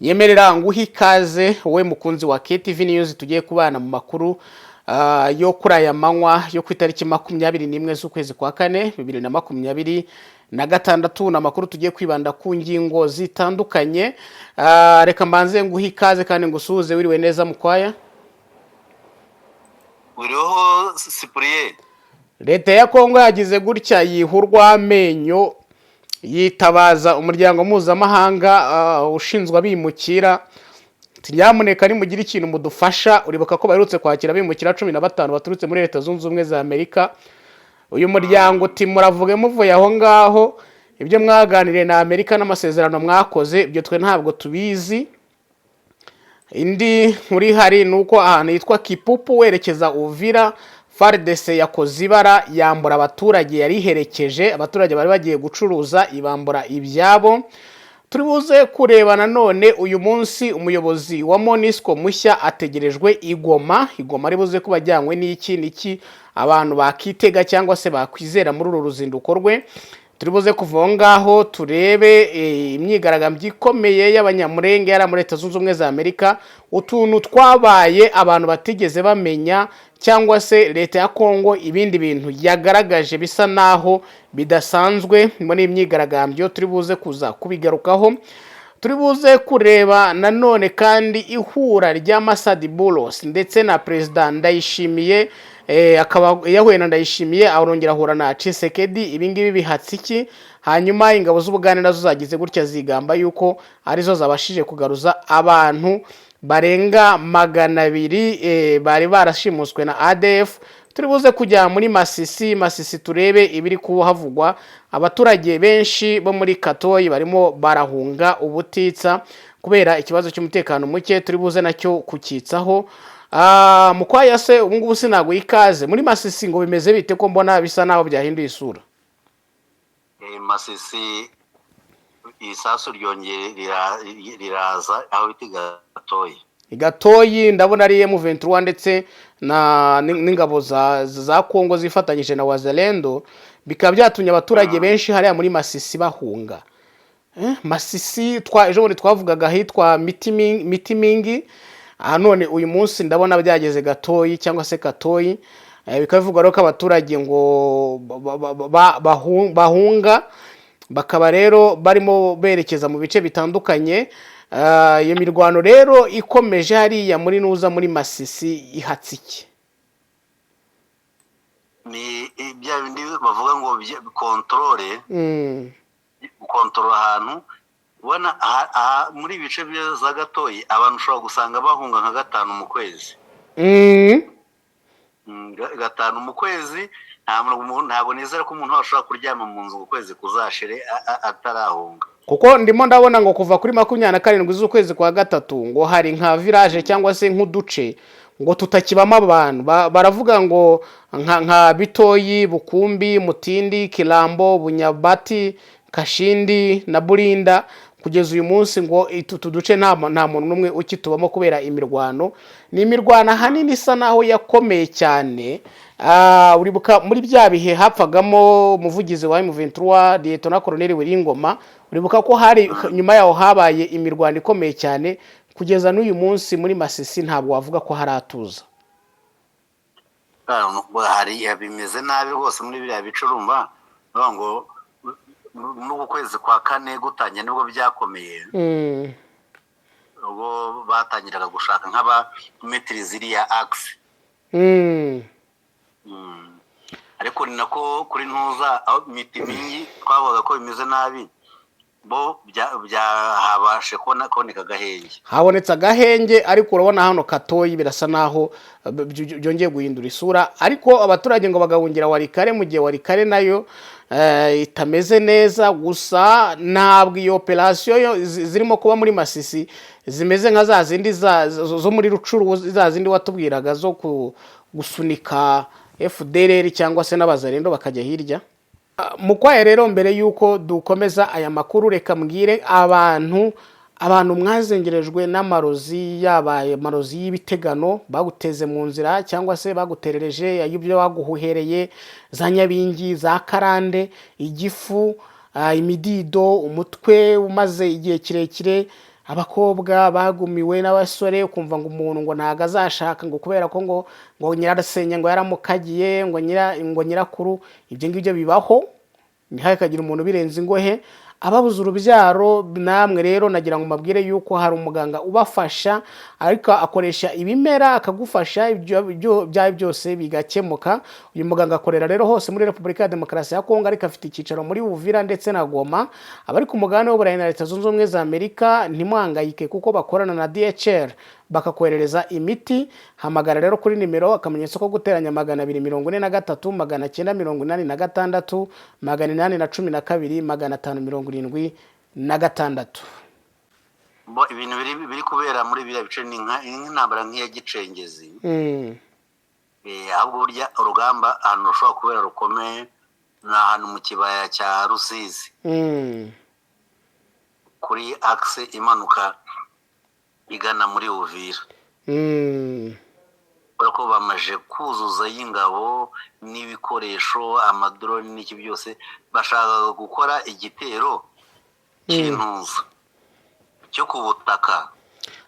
Nyemerera nguhe ikaze wowe mukunzi wa KTV News, tugiye kubana mu makuru yo kuri aya manywa yo ku itariki 21 z'ukwezi kwa kane 2026. Ni amakuru tugiye kwibanda ku ngingo zitandukanye. Reka mbanze nguhe ikaze kandi ngusuhuze. Wiriwe neza, Mukwaya? Uriho, Sipuriye. Leta ya Kongo yagize gutya yiha urw'amenyo, yitabaza umuryango mpuzamahanga ushinzwe abimukira ati: "Nyamuneka nimugire ikintu mudufasha." Uribuka ko baherutse kwakira abimukira 15 baturutse muri Leta Zunze Ubumwe za Amerika. Uyu muryango uti: "Muravuge muvuye aho ngaho, ibyo mwaganiriye na Amerika n'amasezerano mwakoze, ibyo twe ntabwo tubizi." Indi nkuru ihari ni uko ahantu hitwa Kipupu werekeza Uvira, FARDC yakoze ibara, yambura abaturage yari iherekeje, abaturage bari bagiye gucuruza, ibambura ibyabo. Turi buze kureba nanone uyu munsi umuyobozi wa MONUSCO mushya ategerejwe i Goma. I Goma ari buze kuba ajyanywe n'iki n'iki, abantu bakitega cyangwa se bakwizera muri uru ruzinduko rwe. Turi buze kuva aho ngaho turebe imyigaragambyo ikomeye y'Abanyamurenge yari muri Leta Zunze Ubumwe za Amerika, utuntu twabaye abantu batigeze bamenya, cyangwa se leta ya Kongo ibindi bintu yagaragaje bisa naho bidasanzwe muri iyi myigaragambyo, turi buze kuza kubigarukaho. Turi buze kureba nanone kandi ihura rya Masadi Bulos ndetse na Perezida Ndayishimiye, akaba yahuye na Ndayishimiye, arongera ahura na Tshisekedi. Ibi ngibi bihatse iki? Hanyuma ingabo z'Ubugande nazo zagize gutya zigamba yuko arizo zabashije kugaruza abantu barenga 200 bari barashimuswe na ADF. Turi buze kujya muri Masisi. Masisi turebe ibiri kuhavugwa. Abaturage benshi bo muri Katoyi barimo barahunga ubutitsa kubera ikibazo cy'umutekano muke, turi buze nacyo kukitsaho. Mukwaya se, ubu ngubu sinaguha ikaze muri Masisi, ngo bimeze bite ko mbona bisa naho byahinduye isura? Masisi isasu ryongeye riraza aho bita Gatoyi. Gatoyi ndabona ari M23 ndetse na n'ingabo za Kongo zifatanyije na Wazalendo, bikaba byatumye abaturage benshi hariya muri Masisi bahunga. Masisi ejo bundi twavugaga ahitwa Mitimingi, aha none uyu munsi ndabona byageze Gatoyi cyangwa se Katoyi. Bikaba bivugwa rero ko abaturage ngo bahunga, bakaba rero barimo berekeza mu bice bitandukanye. Iyo mirwano rero ikomeje hariya muri nuza muri Masisi ihatse iki? Ni bya bindi bavuga ngo contrôle, gukontorora ahantu ubona aha muri ibi bice bya za Gatoyi, abantu ushobora gusanga bahunga nka gatanu mu kwezi. Gatanu mu kwezi, ntabwo nizera ko umuntu ashobora kuryama mu nzu ngo ukwezi kuzashire atarahunga. Kuko ndimo ndabona ngo kuva kuri 27 z'ukwezi kwa gatatu ngo hari nka village cyangwa se nk'uduce ngo tutakibamo abantu. Baravuga ngo nka Bitoyi, Bukumbi, Mutindi, Kirambo, Bunyabati, Kashindi na Burinda. Kugeza uyu munsi ngo utu duce nta muntu n'umwe ukitubamo kubera imirwano. Ni imirwano ahanini isa naho yakomeye cyane. Uribuka muri bya bihe hapfagamo umuvugizi wa M23, Lieutenant Colonel Wiringoma, uribuka ko hari nyuma yaho habaye imirwano ikomeye cyane. Kugeza n'uyu munsi muri Masisi ntabwo wavuga ko haratuza. Hari bimeze nabi rwose muri biriya bice. Urumva bavuga ngo n'uku kwezi kwa kane gutangiye nibwo byakomeye, ubwo batangiraga gushaka nk'abametiriza iriya axe. Ariko ni nako kuri ntuza aho Mitimingi twavugaga ko bimeze nabi, bo byahabashe kuboneka agahenge. Habonetse agahenge, ariko urabona hano Katoyi birasa naho byongeye guhindura isura, ariko abaturage ngo bagahungira Walikale, mu gihe Walikale nayo itameze neza. Gusa ntabwo iyo operasiyo yo zirimo kuba muri Masisi zimeze nka za zindi zo muri Rutshuru, za zindi watubwiraga zo gusunika FDLR cyangwa se n'Abazarendo bakajya hirya. Mukwaye rero, mbere y'uko dukomeza aya makuru, reka mbwire abantu mwazengerejwe n'amarozi, yabaye amarozi y'ibitegano baguteze mu nzira cyangwa se baguterereje, ay'ibyo baguhuhereye, za nyabingi, za karande, igifu, imidido, umutwe umaze igihe kirekire. Abakobwa bagumiwe n'abasore, ukumva ngo umuntu ngo ntabwo azashaka ngo kubera ko ngo nyirasenge ngo yaramukagiye, ngo nyira ngo nyirakuru, ibyo ngibyo bibaho, ntihakagire umuntu ubirenza ingohe. Ababuze urubyaro namwe rero nagira ngo mbabwire yuko hari umuganga ubafasha, ariko akoresha ibimera akagufasha, ibyo byaba byose bigakemuka. Uyu muganga akorera rero hose muri Repubulika ya Demokarasi ya Kongo, ariko afite icyicaro muri Uvira ndetse na Goma. Abari ku mugabane w'Uburayi na Leta Zunze Ubumwe za Amerika, ntimuhangayike kuko bakorana na DHL bakakoherereza imiti. Hamagara rero kuri nimero *+243 986 812 576. Bo ibintu biri kubera muri biriya bice ni nk'intambara nk'iya gicengezi. Ahubwo burya urugamba ahantu rushobora kubera rukomeye ni ahantu mu kibaya cya Rusizi, kuri axe imanuka igana muri Uvira, kubera ko bamaze kuzuza y'ingabo n'ibikoresho, amadrone n'iki byose, bashaka gukora igitero cy'intuza cyo ku butaka.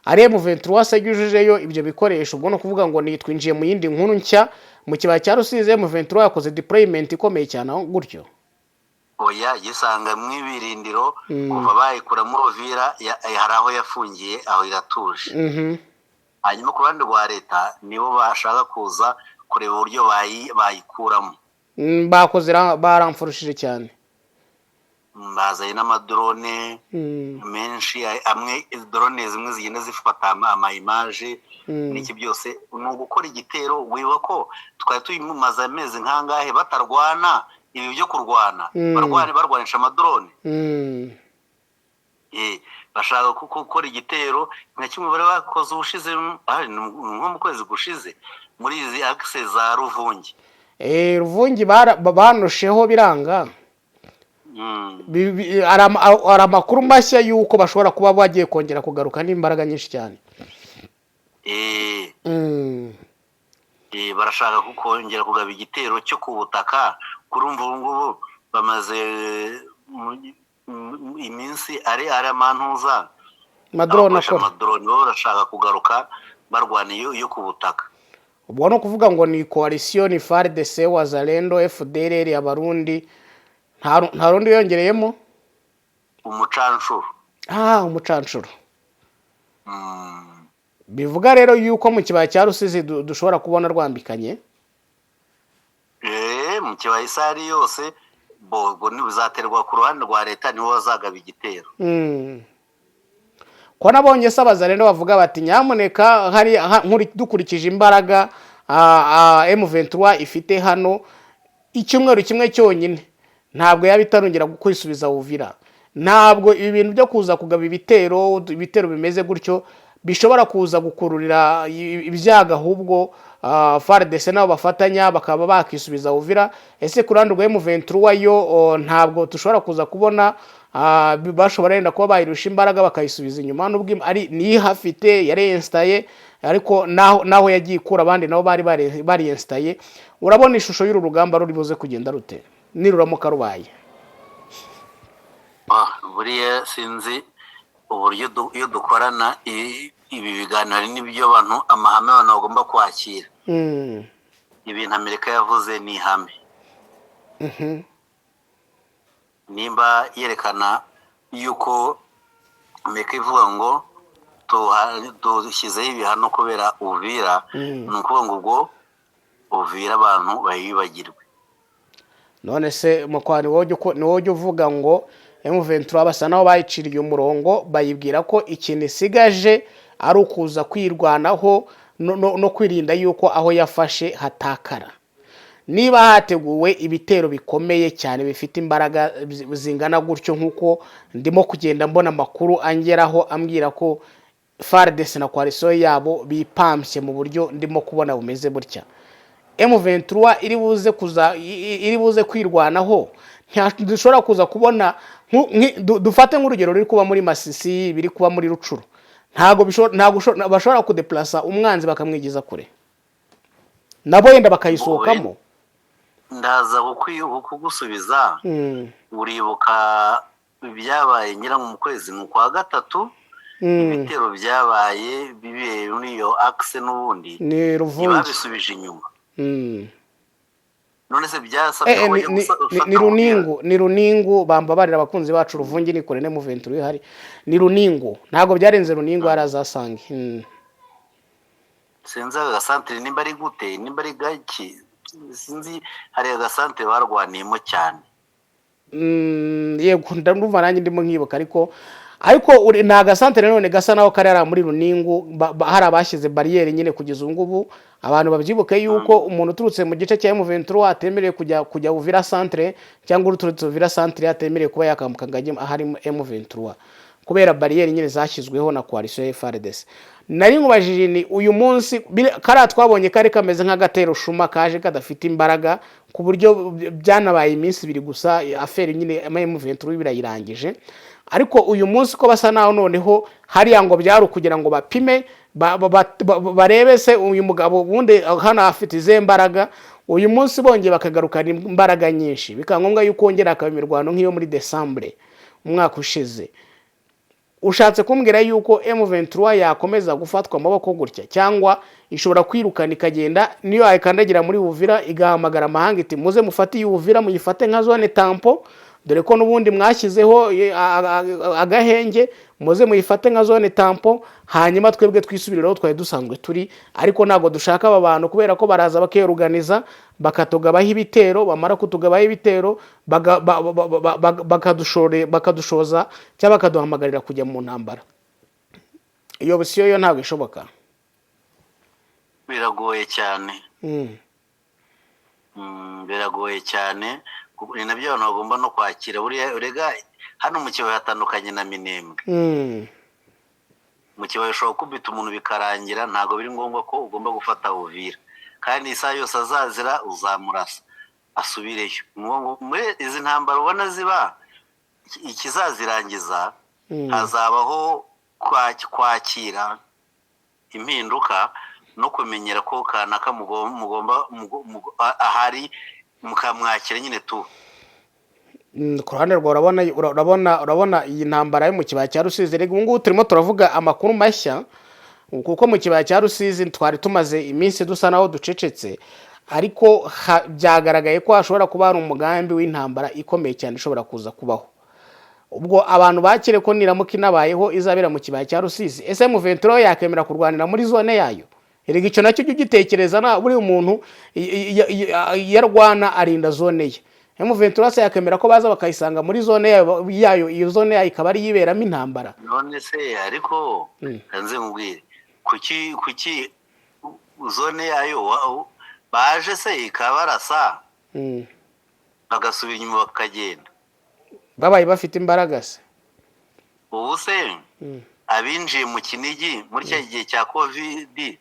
Ari M23 se yujujeyo ibyo bikoresho? Ubwo no kuvuga ngo ni twinjiye mu yindi nkuru nshya. Mu kibaya cya Rusizi M23 yakoze deployment ikomeye cyane aho gutyo. Oya, gisanga mw'ibirindiro kuva bayikura muri Uvira, hari aho yafungiye, aho iratuje. Hanyuma ku ruhande rwa leta nibo bashaka kuza kureba uburyo bayikuramo. Bakoze baramfurushije cyane. Bazanye n'amadrone menshi, amwe drone zimwe zigenda zifata ama image n'iki byose, ni ugukora igitero. Wibuka ko twari tumaze amezi nk'angahe batarwana, ibi byo kurwana barwanisha amadrone. Bashaka gukora igitero nka kimwe bari bakoze ubushize, ni nko mu kwezi gushize, muri izi axe za Ruvungi. Ruvungi banosheho biranga. Hari amakuru mashya y'uko bashobora kuba bagiye kongera kugaruka n'imbaraga nyinshi cyane. Barashaka kongera kugaba igitero cyo ku butaka. Kurumva ubu ngubu bamaze iminsi ari amantuza amadrone abakoresha akora amadrone, bo barashaka kugaruka barwana iyo ku butaka. Ubwo ni ukuvuga ngo ni coalition, ni FARDC, Wazalendo, FDLR, Abarundi, nta rundi yongereyemo. Umucanshuro. Ah, umucanshuro. Bivuga rero yuko mu kibaya cya Rusizi dushobora kubona rwambikanye. Mu kibaya isari yose bo bizaterwa ku ruhande rwa leta, nibo bazagaba igitero. Ko nabonye se Abazalendo bavuga bati nyamuneka hari dukurikije imbaraga M23 ifite hano, icyumweru kimwe cyonyine ntabwo yaba itarongera kwisubiza Uvira. Ntabwo ibi bintu byo kuza kugaba ibitero bimeze gutyo bishobora kuza gukururira ibyago, ahubwo FARDC nabo bafatanya bakaba bakisubiza Uvira. Ese ku ruhande rwa M23 yo ntabwo dushobora kuza kubona bashobora wenda kuba bayirusha imbaraga bakayisubiza inyuma, nubwo ari niyo ihafite yarensitaye, ariko naho yagiye ikura abandi nabo bari bariyensitaye? Urabona ishusho y'uru rugamba ruri buze kugenda rute niruramuka rubaye? Buriya sinzi uburyo iyo dukorana ibi biganiro, hari n'ibyo abantu, amahame abantu bagomba kwakira. Ibintu Amerika yavuze ni ihame. Nimba yerekana yuko Amerika ivuga ngo dushyizeho ibihano kubera Uvira, ni ukuvuga ngo ubwo Uvira abantu bayibagirwe. None se mukwa ni wowe ujya uvuga ngo M23 basa naho bayiciriye umurongo, bayibwira ko ikintu isigaje ari ukuza kwirwanaho no kwirinda yuko aho yafashe hatakara. Niba hateguwe ibitero bikomeye cyane bifite imbaraga zingana gutyo, nk'uko ndimo kugenda mbona amakuru angeraho ambwira ko FARDC na coalition yabo bipampye mu buryo ndimo kubona bumeze gutya, M23 iri buze kuza iri buze kwirwanaho, dushobora kuza kubona dufate nk'urugero ruri kuba muri Masisi, biri kuba muri Rucuru, ntabwo bashobora kudeplasa umwanzi bakamwigiza kure, nabo yenda bakayisohokamo. Ndaza kugusubiza. Uribuka ibyabaye ngira ngo mu kwezi mu kwa gatatu? Ibitero byabaye bibereye muri iyo axe n'ubundi Ni Ruvungi. ntibabisubije inyuma. None se byasabye ko bajya gufata Ni Uvira? Runingu, ni Runingu. Bambabarira abakunzi bacu, Ruvungi ni kure, M23 ihari ni Runingu, ntabwo byarenze Runingu, hari azasange. Sinzi aka gasantere nimba ari gute, nimba ari gaki, sinzi. Hari agasantere barwaniyemo cyane. Yego, ndumva nanjye ndimo nkibuka, ariko ni agasantere none gasa naho kari hariya muri Runingu, hari abashyize bariyeri nyine. Kugeza ubu ngubu abantu babyibuke yuko umuntu uturutse mu gice cya M23 atemerewe kujya Uvira centre, cyangwa uturutse Uvira centre atemerewe kuba yakambuka ngo ajye ahari M23, kubera bariyeri nyine zashyizweho na coalition ya FARDC. Nari nkubajije ni uyu munsi kariya twabonye kari kameze nk'agatero shuma kaje kadafite imbaraga, ku buryo byanabaye iminsi 2 gusa, affaire nyine M23 birayirangije. Ariko uyu munsi ko basa naho noneho hariya ngo byari ukugira ngo bapime, barebe se uyu mugabo ubundi hano afite izihe mbaraga. Uyu munsi bongeye bakagarukana imbaraga nyinshi, bikaba ngombwa yuko wongera hakaba imirwano nk'iyo muri Décembre umwaka ushize. Ushatse kumbwira yuko M23 yakomeza gufatwa amaboko gutya, cyangwa ishobora kwirukana ikagenda, niyo yakandagira muri Uvira igahamagara amahanga iti: "Muze mufate iyi Uvira, muyifate nka zone tampon, dore ko n'ubundi mwashyizeho agahenge, muze muyifate nka zone tampon, hanyuma twebwe twisubirire aho twari dusanzwe turi, ariko ntabwo dushaka aba bantu, kubera ko baraza bakiyoruganiza, bakatugabaho ibitero, bamara kutugabaho ibitero bakadushoza cyangwa bakaduhamagarira kujya mu ntambara"? Iyo option yo ntabwo ishoboka? Biragoye cyane. Biragoye cyane, kuko ni nabyo abantu bagomba no kwakira. Buriya urega hano mu kibaya hatandukanye na Minembwe. Mu kibaya ushobora gukubita umuntu bikarangira, ntabwo biri ngombwa ko ugomba gufata Uvira, kandi isaha yose azazira uzamurasa asubireyo. Muri izi ntambara ubona ziba, ikizazirangiza hazabaho kwakira impinduka no kumenyera ko kanaka mugomba ahari mukamwakira nyine tu. Ku ruhande rwawe urabona iyi ntambara yo mu kibaya cya Rusizi? Rega ubu ngubu turimo turavuga amakuru mashya, kuko mu kibaya cya Rusizi twari tumaze iminsi dusa naho ducecetse, ariko byagaragaye ko hashobora kuba hari umugambi w'intambara ikomeye cyane ishobora kuza kubaho. Ubwo abantu bakire ko niramuka inabayeho izabera mu kibaya cya Rusizi. Ese M23 yakemera kurwanira muri zone yayo? Erega icyo nacyo ujye ugitekereza. Na buriya umuntu iyo arwana arinda zone ye. M23 se yakemera ko baza bakayisanga muri zone yayo, iyo zone yayo ikaba ari iberamo intambara? None se ariko nze nkubwire, kuki zone yayo baje se ikabarasa bagasubira inyuma bakagenda? Babaye bafite imbaraga se? Ubu se abinjiye mu Kinigi muri cya gihe cya COVID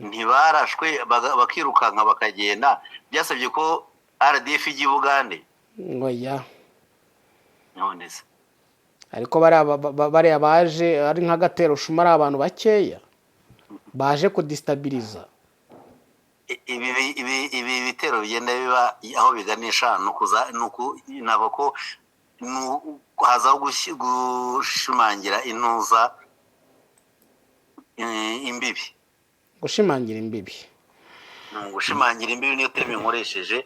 ntibarashwe bakirukanka bakagenda? Byasabye ko RDF ijya i Bugande? Ngo ya. None se? Ariko bariya baje ari nk'agatero shuma, ari abantu bakeya baje kudisitabiliza. Ibi bitero bigenda biba, aho biganisha ni ukuza ni uku ntabwo ko hazaho gushimangira intuza, imbibi. Gushimangira imbibi. Gushimangira imbibi niyo terme nkoresheje.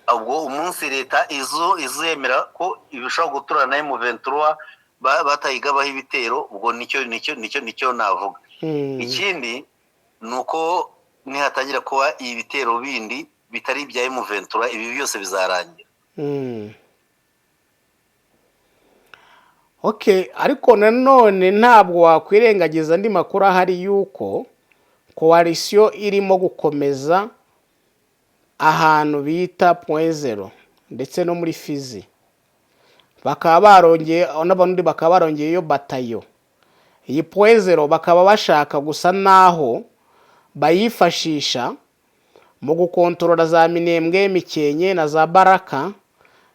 Ubwo umunsi leta izo izemera ko ibishobora guturana na M23 batayigabaho ibitero, ubwo nicyo navuga. Ikindi ni uko nihatangira kuba ibitero bindi bitari ibya M23, ibi byose bizarangira. Okay, ariko nanone ntabwo wakwirengagiza andi makuru ahari yuko coalition irimo gukomeza ahantu bita Point Zéro ndetse no muri Fizi, bakaba barongeye n'abandi, bakaba barongeyeyo batayo. Iyi Point Zéro bakaba bashaka gusa naho bayifashisha mu gukontorora za Minembwe, Mikenke na za Baraka,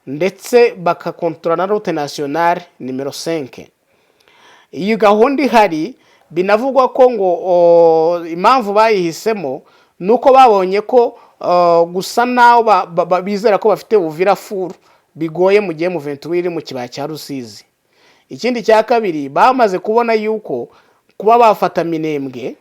ndetse bakakontorora na route nationale numéro 5. Iyi gahunda ihari, binavugwa ko ngo impamvu bayihisemo ni uko babonye ko gusa naho bizera ko bafite Uvira full bigoye mu gihe M23 iri mu kibaya cya Rusizi. Ikindi cya kabiri, bamaze kubona yuko kuba bafata Minembwe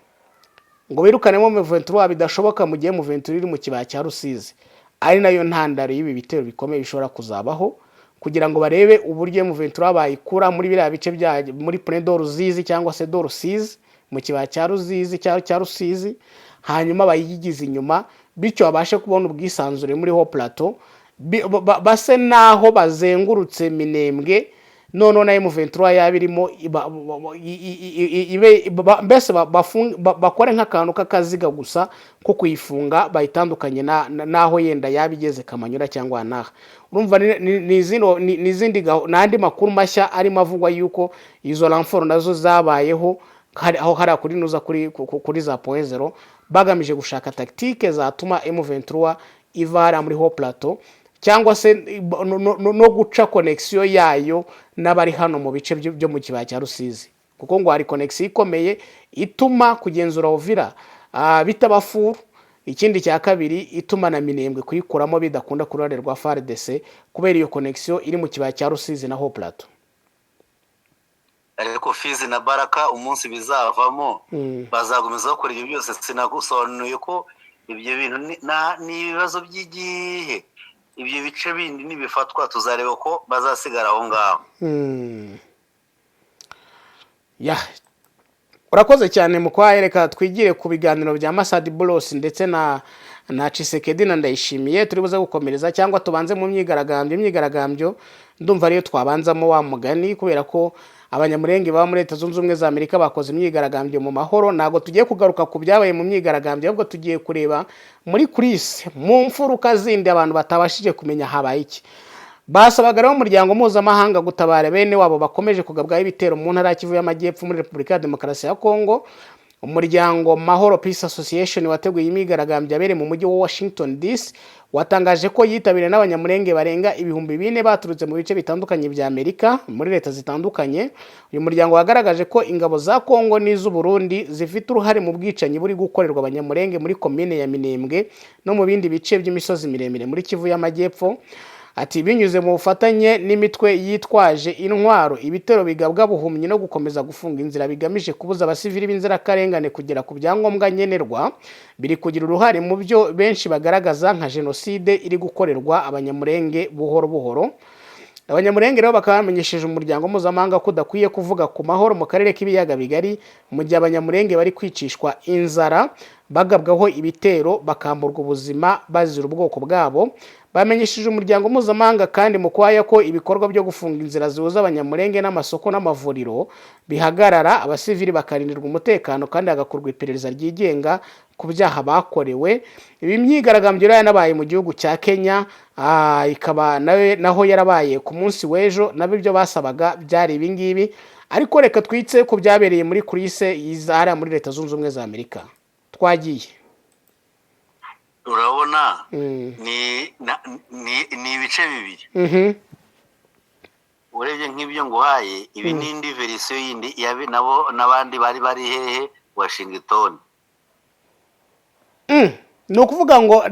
ngo birukanemo M23 bidashoboka mu gihe M23 iri mu kibaya cya Rusizi, ari nayo ntandaro y'ibi bitero bikomeye bishobora kuzabaho, kugira ngo barebe uburyo M23 bayikura muri biriya bice bya muri Plaine de Ruzizi cyangwa se de Rusizi, mu kibaya cya Ruzizi cyangwa cya Rusizi, hanyuma bayigize inyuma, bityo babashe kubona ubwisanzure muri Hauts Plateaux, base naho bazengurutse Minembwe. Noneho na M23 yaba irimo ibe mbese bakore nk'akantu k'akaziga gusa ko kuyifunga, bayitandukanye n'aho yenda yaba igeze Kamanyura cyangwa n'aha. Urumva ni izindi n'andi makuru mashya arimo avugwa yuko izo renfort nazo zabayeho aho hariya kuri nuza kuri za Point Zéro, bagamije gushaka tactique zatuma M23 iva hariya muri Hauts Plateaux, cyangwa se no guca connexion yayo n'abari hano mu bice byo mu kibaya cya Rusizi, kuko ngo hari connexion ikomeye ituma kugenzura Uvira bitaba furu. Ikindi cya kabiri, ituma na Minembwe kuyikuramo bidakunda ku ruhande rwa FARDC, kubera iyo connexion iri mu kibaya cya Rusizi na Hauts Plateau. Ariko Fizi na Baraka, umunsi bizavamo, bazakomeza bakora ibyo byose. Sinagusobanuye ko ibyo bintu ni ibibazo by'igihe. Ibyo bice bindi nibifatwa, tuzareba ko bazasigara aho ngaho. Ya, urakoze cyane. Mu reka twigire ku biganiro bya Masadi Bulos ndetse na Tshisekedi na Ndayishimiye. Turi buze gukomereza cyangwa tubanze mu myigaragambyo? Imyigaragambyo ndumva ariyo twabanzamo wa mugani, kubera ko Abanyamurenge baba muri Leta Zunze Ubumwe za Amerika bakoze imyigaragambyo mu mahoro. Ntabwo tugiye kugaruka ku byabaye mu myigaragambyo, ahubwo tugiye kureba muri coulisses, mu mfuruka zindi abantu batabashije kumenya habaye iki. Basabaga rero umuryango mpuzamahanga gutabara bene wabo bakomeje kugabwaho ibitero mu ntara ya Kivu y'Amajyepfo muri Repubulika ya Demokarasi ya Kongo. Umuryango Mahoro Peace Association wateguye imyigaragambyo yabereye mu mujyi wa Washington DC, watangaje ko yitabiriwe n'Abanyamurenge barenga 4000 baturutse mu bice bitandukanye bya Amerika, muri leta zitandukanye. Uyu muryango wagaragaje ko ingabo za Kongo n'iz'u Burundi zifite uruhare mu bwicanyi buri gukorerwa Abanyamurenge muri komine ya Minembwe no mu bindi bice by'imisozi miremire muri Kivu y'Amajyepfo. Ati: "Binyuze mu bufatanye n'imitwe yitwaje intwaro, ibitero bigabwa buhumyi no gukomeza gufunga inzira bigamije kubuza abasivili b'inzirakarengane kugera ku byangombwa nkenerwa biri kugira uruhare mu byo benshi bagaragaza nka jenoside iri gukorerwa Abanyamurenge buhoro buhoro." Abanyamurenge rero bakaba bamenyesheje umuryango mpuzamahanga ko udakwiye kuvuga ku mahoro mu karere k'Ibiyaga Bigari mu gihe Abanyamurenge bari kwicishwa inzara, bagabwaho ibitero, bakamburwa ubuzima bazira ubwoko bwabo. Bamenyesheje umuryango mpuzamahanga kandi mu kwaya ko ibikorwa byo gufunga inzira zihuza Abanyamurenge n'amasoko n'amavuriro bihagarara, abasivili bakarindirwa umutekano, kandi hagakorwa iperereza ryigenga ku byaha bakorewe. Ibi myigaragambyo rero yanabaye mu gihugu cya Kenya, ikaba nawe naho yarabaye ku munsi w'ejo. Nabo ibyo basabaga byari ibingibi, ariko reka twitse ku byabereye muri coulisses hariya muri Leta Zunze Ubumwe za Amerika. Twagiye. Urabona, ni ibice bibiri. Urebye nk'ibyo nguhaye ibi, n'indi version yindi nabo n'abandi bari hehe? Washington. Ni ukuvuga ngo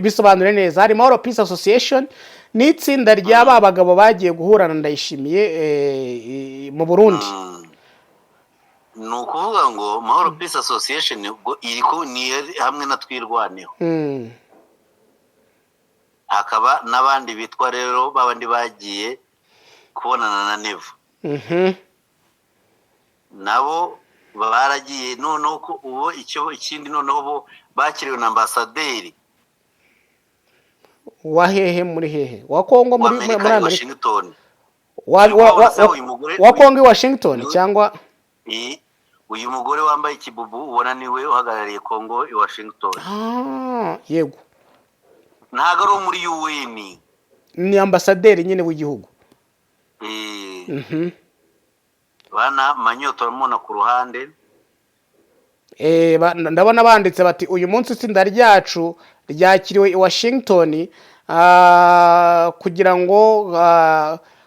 bisobanure neza, hari Mahoro Peace Association n'itsinda rya ba bagabo bagiye guhura na Ndayishimiye mu Burundi. Ni ukuvuga ngo Mahoro Peace Association ubwo iri ni hamwe na Twirwaneho, hakaba n'abandi bitwa rero babandi bagiye kubonana na Neva. Nabo baragiye. Noneho ko ubu icyo ikindi, noneho bo bakiriwe na ambasaderi. Wa hehe? Muri hehe? Wa Kongo? Wa muri Amerika muri i Amerika. Washington. Wa Urabona se uyu mugore wa Kongo i Washington cyangwa? Uyu mugore wambaye ikibubu ubona niwe uhagarariye Kongo i Washington. Ah, yego. Ntabwo ari uwo muri UN. Ni ambasaderi nyine w'igihugu. Bana Manyoto uramubona ku ruhande. Ndabona banditse bati: "Uyu munsi itsinda ryacu ryakiriwe i Washington kugira ngo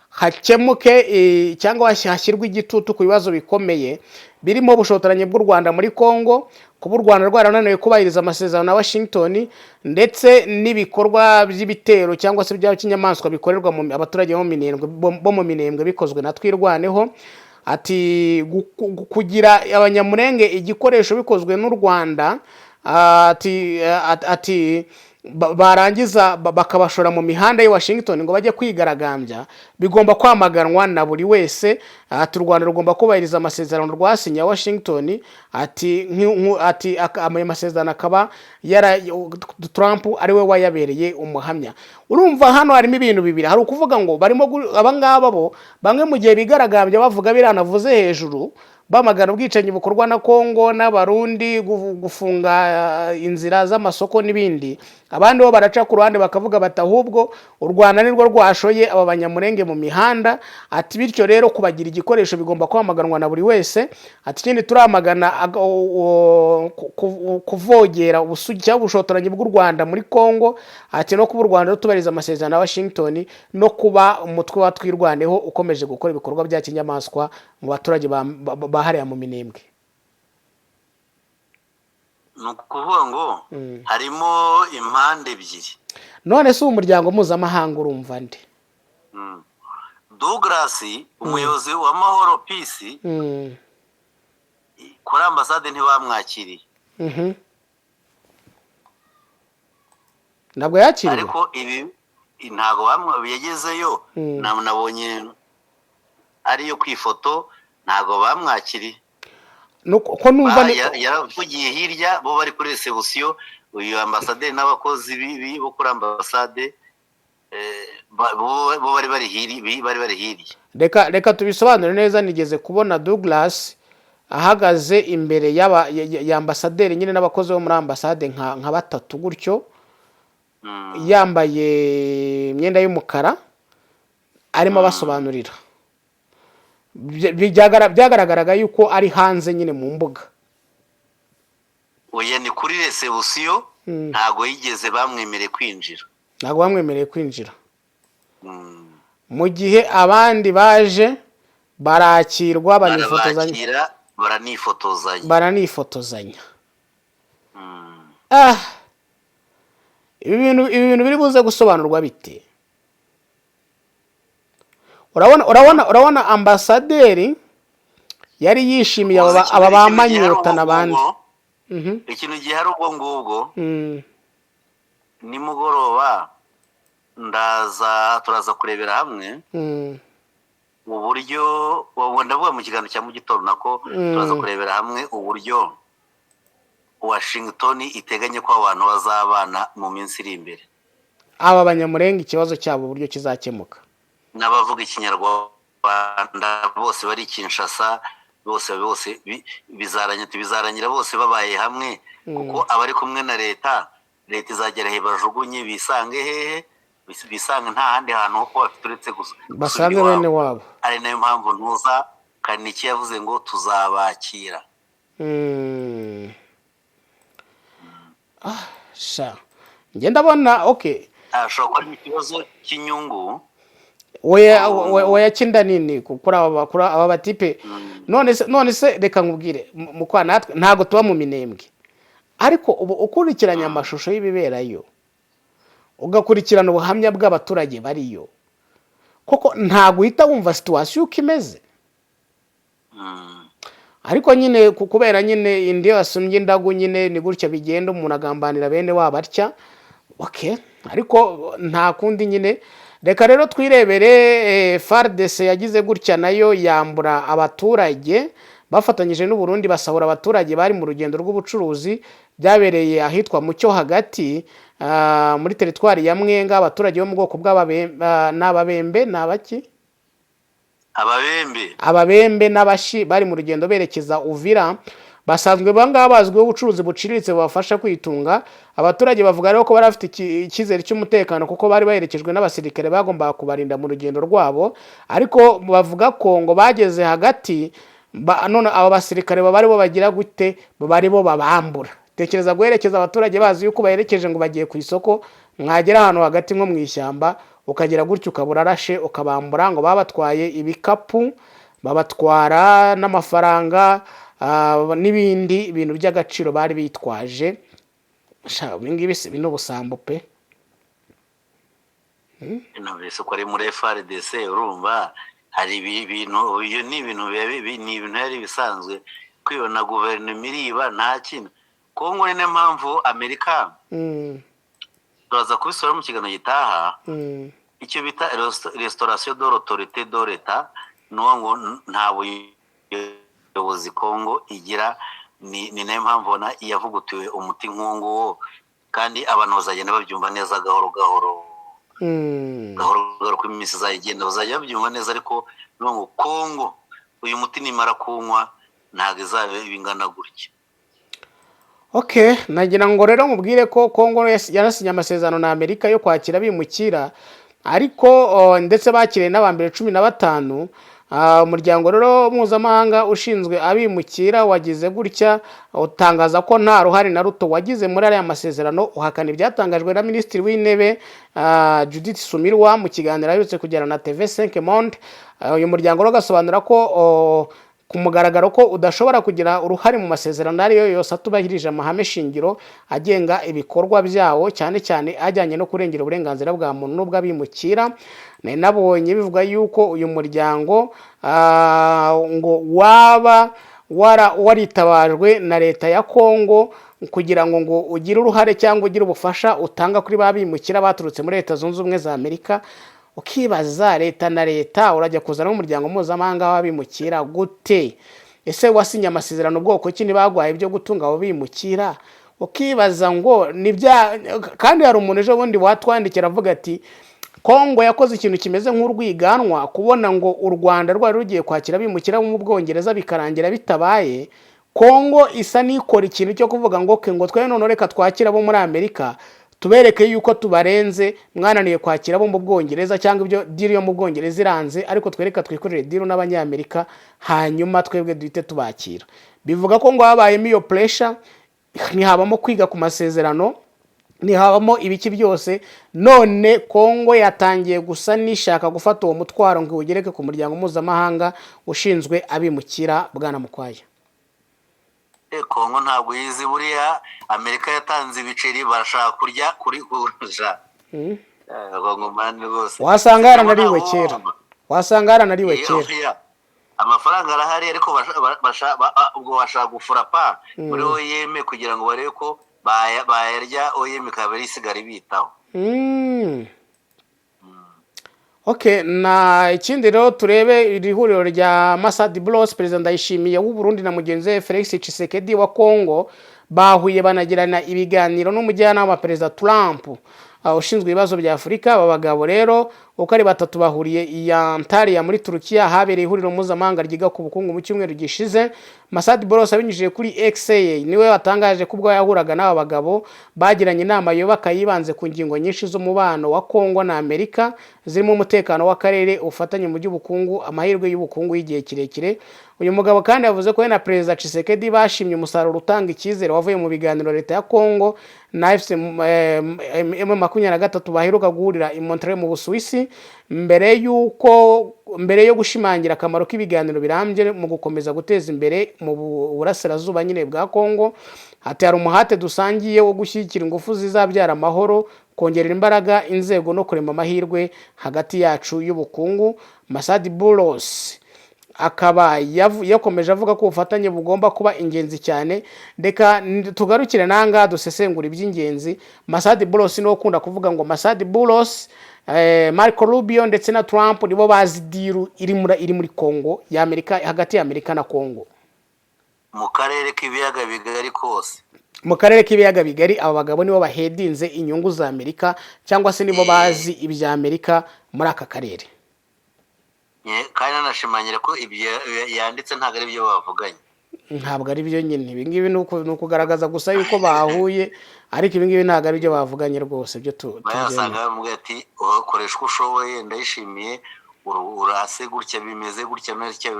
hakemuke cyangwa hashyirwe igitutu ku bibazo bikomeye birimo ubushotoranyi bw'u Rwanda muri Congo, Kuba u Rwanda rwarananiwe kubahiriza amasezerano na Washington, ndetse n'ibikorwa by'ibitero cyangwa se by'inyamaswa bikorerwa mu abaturage bo mu Minembwe, bo mu Minembwe bikozwe na Twirwaneho. Ati kugira Abanyamurenge igikoresho bikozwe n'u Rwanda, ati barangiza bakabashora mu mihanda y'i Washington ngo bajye kwigaragambya, bigomba kwamaganwa na buri wese. Ati u Rwanda rugomba kubahiriza amasezerano rwasinye ya Washington. Ati ayo masezerano akaba yara Trump ari we wayabereye umuhamya. Urumva hano harimo ibintu bibiri. Hari ukuvuga ngo barimo abangaba bo bamwe mu gihe bigaragambya bavuga biranavuze hejuru, bamagana ubwicanyi bukorwa na Kongo n'Abarundi, gufunga inzira z'amasoko n'ibindi, abandi bo baraca ku ruhande bakavuga bati ahubwo u Rwanda nirwo rwashoye aba Banyamurenge mu mihanda. Ati bityo rero kubagira igikoresho bigomba kwamaganwa na buri wese. Ati ikindi turamagana kuvogera ubusugi cyangwa ubushotoranyi bw'u Rwanda muri Kongo. Ati no kuba u Rwanda rutubahiriza amasezerano ya Washington, no kuba umutwe wa Twirwaneho ukomeje gukora ibikorwa bya kinyamaswa mu baturage ba hariya mu Minembwe. Ni ukuvuga ngo harimo impande ebyiri. None se uwo muryango mpuzamahanga urumva nde? Douglas, umuyobozi wa Mahoro Peace, kuri ambasade ntibamwakiriye. Ntabwo yakiriwe. Ariko ibi ntabwo yagezeyo. Nabonye ariyo ku ifoto, ntabwo bamwakiriye. Ko numva Yaravugiye hirya, bo bari kuri reception, uyu ambasaderi n'abakozi bo kuri ambasade, bo bari bari hirya. Reka tubisobanure neza. Nigeze kubona Douglas ahagaze imbere ya ambasaderi nyine n'abakozi bo muri ambasade nka batatu gutyo, yambaye imyenda y'umukara, arimo abasobanurira. Byagaragaraga yuko ari hanze nyine mu mbuga. Oya, ni kuri reception, ntabwo yigeze bamwemereye kwinjira. Ntabwo bamwemereye kwinjira, mu gihe abandi baje barakirwa, banifotozanya. Barabakira, baranifotozanya. Baranifotozanya. Ah, ibi bintu biri buze gusobanurwa bite? Urabona ambasaderi yari yishimiye aba ba Ikintu gihari Manyota ubwo n'abandi. ngubwo, ikintu gihari ubwo ngubwo, nimugoroba ndaza, turaza kurebera hamwe uburyo, ubwo ndavuga mu kiganiro cya mu gitondo nako, turaza kurebera hamwe uburyo Washington iteganya ko abantu bazabana mu minsi iri imbere. Aba Banyamurenge ikibazo cyabo uburyo kizakemuka. N'abavuga Ikinyarwanda bose bari i Kinshasa, bose bizarangira bose babaye hamwe, kuko abari kumwe na leta, leta izagera he bajugunye, bisange hehe, bisange nta handi hantu ho kuba bafite uretse gusubira basange iwabo. Bene wabo. Ari nayo mpamvu ntuza Kaniki yavuze ngo tuzabakira. Ah, sha njye ndabona okay. Ashobora kuba ari ikibazo cy'inyungu. Oya, oya, kinda nini kuri aba batipe. None se reka nkubwire, mukwa natwe ntabwo tuba mu Minembwe, ariko ubu ukurikiranye amashusho y'ibiberayo, ugakurikirana ubuhamya bw'abaturage bariyo, koko ntabwo uhita wumva situation uko imeze. Ariko nyine kubera nyine indi yasumbye indagu nyine ni gutya bigenda, umuntu agambanira bene wabo atya. Okay, ariko nta kundi nyine. Reka rero twirebere FARDC yagize gutya nayo yambura abaturage bafatanyije n'u Burundi, basahura abaturage bari mu rugendo rw'ubucuruzi. Byabereye ahitwa Mucyo hagati, muri teritwari ya Mwenga. Abaturage bo mu bwoko n'Ababembe ni abaki? Ababembe. Ababembe n'Abashi bari mu rugendo berekeza Uvira. Basanzwe bangaba bazwiho ubucuruzi buciriritse bubafasha kwitunga. Abaturage bavuga rero ko bari bafite icyizere cy'umutekano kuko bari baherekejwe n'abasirikare bagombaga kubarinda mu rugendo rwabo, ariko bavuga ko ngo bageze hagati none aba basirikare baba aribo bagira gute, baba aribo babambura. Tekereza guherekeza abaturage bazi yuko baherekeje ngo bagiye ku isoko, mwagera ahantu hagati nko mu ishyamba, ukagera gutyo ukabura arashe ukabambura. Ngo babatwaye ibikapu, babatwara n'amafaranga. n'ibindi bintu by'agaciro bari bitwaje. Sha, ibi ngibi si ni ubusambo pe. Numvise ko ari muri FARDC. Urumva hari ibintu, ibyo ni ibintu ni ibintu yari bisanzwe kwibona guverinoma iriba, nta kintu. Kongo ni niyo mpamvu Amerika, turaza kubisura mu kiganiro gitaha, icyo bita restauration de l'autorité de l'État, ni ukuvuga ngo nta buyobozi Kongo igira. Ni nayo mpamvu ubona yavugutiwe umuti nk'uwo nguwo, kandi abantu bazagenda babyumva neza gahoro gahoro, gahoro gahoro uko iminsi izajya igenda bazajya babyumva neza. Ariko ni ngo Kongo uyu muti nimara kuwunywa ntabwo izaba ingana gutya. Okay, nagira ngo rero mubwire ko Kongo yarasinye amasezerano na Amerika yo kwakira abimukira, ariko ndetse bakiriye n'abambere 15. Umuryango rero mpuzamahanga ushinzwe abimukira wagize gutya utangaza ko nta ruhare na ruto wagize muri ariya masezerano, uhakana ibyatangajwe na Minisitiri w'Intebe Judith Suminwa mu kiganiro aherutse kugirana na TV5 Monde. Uyu muryango rero ugasobanura ko ku mugaragaro ko udashobora kugira uruhare mu masezerano ariyo yose atubahirije amahame shingiro agenga ibikorwa byawo, cyane cyane ajyanye no kurengera uburenganzira bwa muntu n'ubw'abimukira. Nari nabonye bivuga yuko uyu muryango ngo waba waritabajwe na leta ya Kongo kugira ngo ugire uruhare cyangwa ugire ubufasha utanga kuri ba bimukira baturutse muri Leta Zunze Ubumwe za Amerika. Ukibaza, leta na leta urajya kuzana umuryango mpuzamahanga w'abimukira gute? Ese wasinye amasezerano bwoko ki ntibagwaye ibyo gutunga abo bimukira? Ukibaza ngo ni bya. Kandi hari umuntu ejo bundi watwandikira avuga ati Kongo yakoze ikintu kimeze nk'urwiganwa, kubona ngo u Rwanda rwari rugiye kwakira abimukira bo mu Bwongereza bikarangira bitabaye. Kongo isa n'ikora ikintu cyo kuvuga ngo ke ngo twe none reka twakira abo muri Amerika, tubereke yuko tubarenze, mwananiye kwakira abo mu Bwongereza, cyangwa ibyo deal yo mu Bwongereza iranze, ariko twereka twikorere deal n'Abanyamerika, hanyuma twebwe duhite tubakira. Bivuga ko ngo habayemo iyo pressure, ntihabamo kwiga ku masezerano, ntihabamo ibiki byose. None Kongo yatangiye gusa n'ishaka gufata uwo mutwaro ngo iwugereke ku muryango mpuzamahanga ushinzwe abimukira, bwana Mukwaya. Kongo ntabwo yizi. Buriya Amerika yatanze ibiceri, barashaka kurya kuri kurusha Kongo man rwose. Wasanga yaranariwe kera, wasanga yaranariwe kera. Amafaranga arahari, ariko ubwo bashaka gufurapa muri OIM kugira ngo barebe ko bayarya, OIM ikaba isigara ibitaho. Okay, na ikindi rero turebe iri huriro rya Massad Boulos, Perezida Ndayishimiye w'u Burundi na mugenzi we Felix Tshisekedi wa Congo bahuye banagirana ibiganiro n'umujyanama wa Perezida Trump ushinzwe ibibazo bya Afurika. Aba bagabo rero uko ari batatu bahuriye i Antalya muri Turukiya, habereye ihuriro mpuzamahanga ryiga ku bukungu mu cyumweru gishize. Massad Boulos abinyujije kuri X niwe watangaje ko ubwo yahuraga n'aba bagabo bagiranye inama yubaka yibanze ku ngingo nyinshi z'umubano wa Congo na Amerika, zirimo umutekano w'akarere, ubufatanye mu by'ubukungu, amahirwe y'ubukungu y'igihe kirekire. Uyu mugabo kandi yavuze ko we na Perezida Tshisekedi bashimye umusaruro utanga icyizere wavuye mu biganiro leta ya Congo na AFC M23 baheruka guhurira i Montreux mu Busuwisi, mbere yo gushimangira akamaro k'ibiganiro birambye mu gukomeza guteza imbere mu burasirazuba nyine bwa Congo. Ati hari umuhate dusangiye wo gushyigikira ingufu zizabyara amahoro, kongerera imbaraga inzego no kurema amahirwe hagati yacu y'ubukungu. Massad Boulos akaba yakomeje avuga ko ubufatanye bugomba kuba ingenzi cyane. Reka tugarukire nanga dusesengura iby'ingenzi. Massad Boulos niwe ukunda kuvuga ngo Massad Boulos, Marco Rubio ndetse na Trump nibo bazi deal iri muri Congo ya Amerika, hagati ya Amerika na Congo. Mu karere k'ibiyaga bigari kose. Mu karere k'ibiyaga bigari, aba bagabo nibo bahedinze inyungu za Amerika, cyangwa se nibo bazi ibya Amerika muri aka karere. Kandi anashimangira ko ibyo yanditse ntabwo ari byo bavuganye. Ntabwo ari byo nyine. Ibi ngibi ni ukugaragaza gusa yuko bahuye, ariko ibi ngibi ntabwo ari byo bavuganye rwose, byo bayasanga tubyemera. Bamubwira ati ukoresha uko ushoboye, ndayishimiye, urase gutya, bimeze gutya na gutya,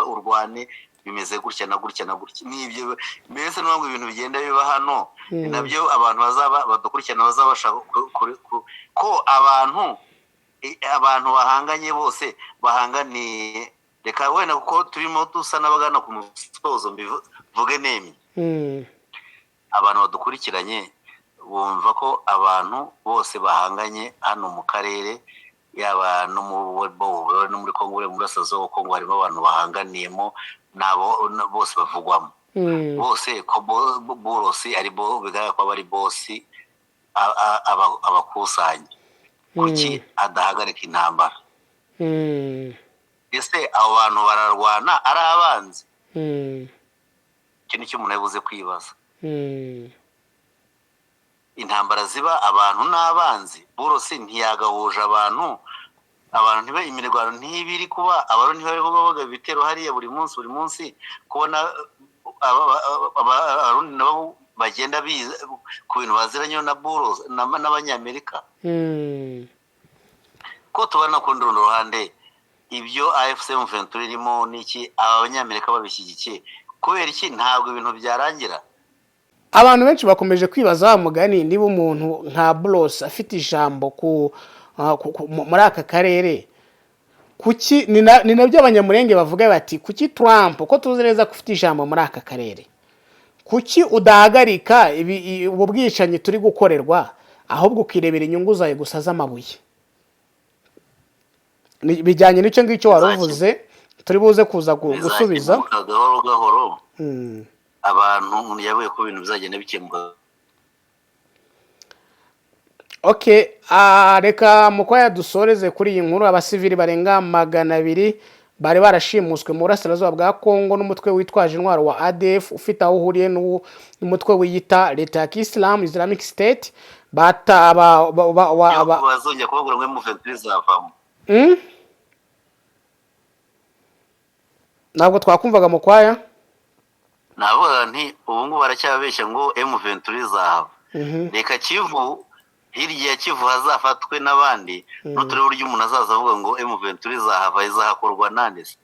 urwane bimeze gutya na gutya na gutya. Nibyo mbese n'ubwo ibintu bigenda biba hano, ni nabyo abantu bazaba badukurikirana bazabasha ko abantu bahanganye bose bahanganiye. Reka wenda, kuko turimo dusa n'abagana ku musozo, mbivuge nemye. Abantu badukurikiranye bumva ko abantu bose bahanganye hano mu karere, yaba no mu no muri Kongo, mu burasirazuba bwa Kongo harimo abantu bahanganiyemo, nabo bose bavugwamo. Bose ko Boulos ari bo bigaragara ko aba ari boss, abakusanya, kuki adahagarika intambara? Ese abo bantu bararwana ari abanzi? Icyo ni cyo umuntu yabuze kwibaza. Intambara ziba abantu n'abanzi, Boulos ntiyagahuje abantu, abantu ntibe imirwano ntibiri kuba, abantu ntibari kuba baga ibitero hariya buri munsi buri munsi, kubona Abarundi nabo bagenda biza ku bintu baziranyeho na Boulos n'Abanyamerika. Ko tubona ku rundi ruhande ibyo AFC M23 irimo n'iki, Abanyamerika babishyigikiye, kubera iki ntabwo ibintu byarangira? Abantu benshi bakomeje kwibaza wa mugani, niba umuntu nka Boulos afite ijambo ku, ah, ku- ku- mu- muri aka karere, kuki ni nabyo Abanyamurenge bavuga bati: "Kuki Trump, ko tuzi neza ko ufite ijambo muri aka karere, kuki udahagarika ubu bwicanyi turi gukorerwa, ahubwo ukirebera inyungu zawe gusa z'amabuye?" Bijyanye n'icyo ngicyo wari uvuze, turi buze kuza gusubiza. Bizakemuka gahoro gahoro. Abantu, umuntu yavuye ko ibintu bizagenda bikemuka. Okay, reka Mukwaya dusoreze kuri iyi nkuru. Abasivili barenga 200 bari barashimuswe mu burasirazuba bwa Kongo n'umutwe witwaje intwaro wa ADF ufite aho uhuriye n'umutwe wiyita Leta ya Kisilamu, Islamic State, bata ba, ba, ba, ba, ba, Bazongera kubabwira ngo M23 izavamo. Ntabwo twakumvaga, Mukwaya. Navuga nti ubu ngubu baracyabeshya ngo M23 izahava. Reka Kivu, hirya ya Kivu hazafatwe n'abandi, n'uturere, uburyo umuntu azaza avuga ngo M23 izahava, izahakorwa nande se?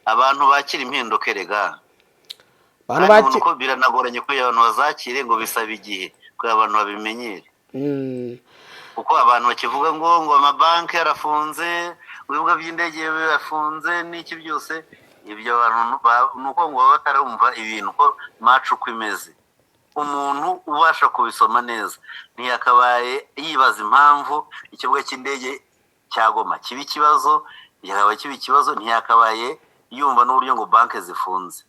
Abantu bakira impinduka erega. Abantu Kandi baki ubona ko biranagoranye kugira abantu bazakire, ngo bisaba igihe kugira abantu babimenyere, kuko abantu bakivuga ngo amabanki arafunze, ibibuga by'indege birafunze n'iki byose, ibyo bantu ni uko ngo baba batarumva ibintu ko match uko imeze. Umuntu ubasha kubisoma neza ntiyakabaye yibaza impamvu ikibuga cy'indege cya Goma kiba ikibazo, kikaba kiba ikibazo, ntiyakabaye yumva n'uburyo ngo banki zifunze.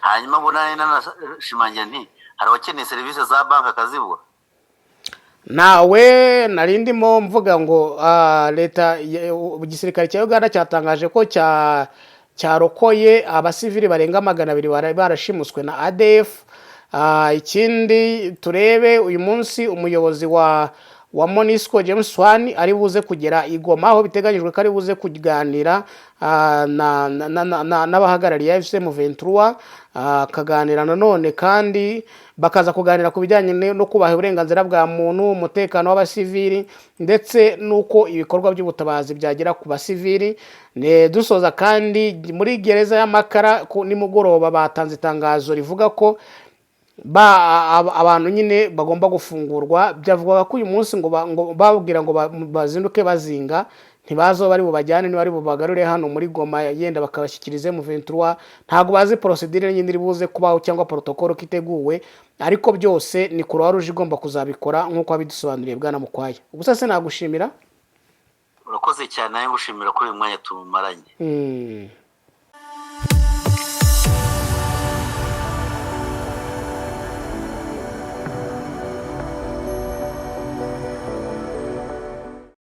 Hanyuma ngo nari nanashimangira nti hari abakeneye serivisi za banki akazibura. Nawe nari ndimo mvuga ngo leta igisirikare cya Uganda cyatangaje ko cyarokoye abasivili barenga 200 bari barashimuswe na ADF. Ikindi turebe, uyu munsi umuyobozi wa MONUSCO, James Swan, ari buze kugera i Goma, aho biteganyijwe ko ari buze kuganira n'abahagarariye AFC M23, akaganira nanone kandi bakaza kuganira ku bijyanye no kubaha uburenganzira bwa muntu, umutekano w'abasivili, ndetse n'uko ibikorwa by'ubutabazi byagera ku basivili. Dusoza kandi, muri gereza y'Amakara nimugoroba batanze itangazo rivuga ko abantu nyine bagomba gufungurwa. Byavugwaga ko uyu munsi ngo bababwira ngo bazinduke bazinga, ntibazo bari bubajyane, niba bari bubagarure hano muri Goma, yenda bakabashyikiriza M23. Ntabwo bazi procédure nyine iri buze kubaho cyangwa protocole ko iteguwe, ariko byose ni Croix Rouge igomba kuzabikora nk'uko wabidusobanuriye, bwana Mukwaya. Ubusa se nagushimira. Urakoze cyane, nawe ngushimira kuri uyu mwanya tumaranye.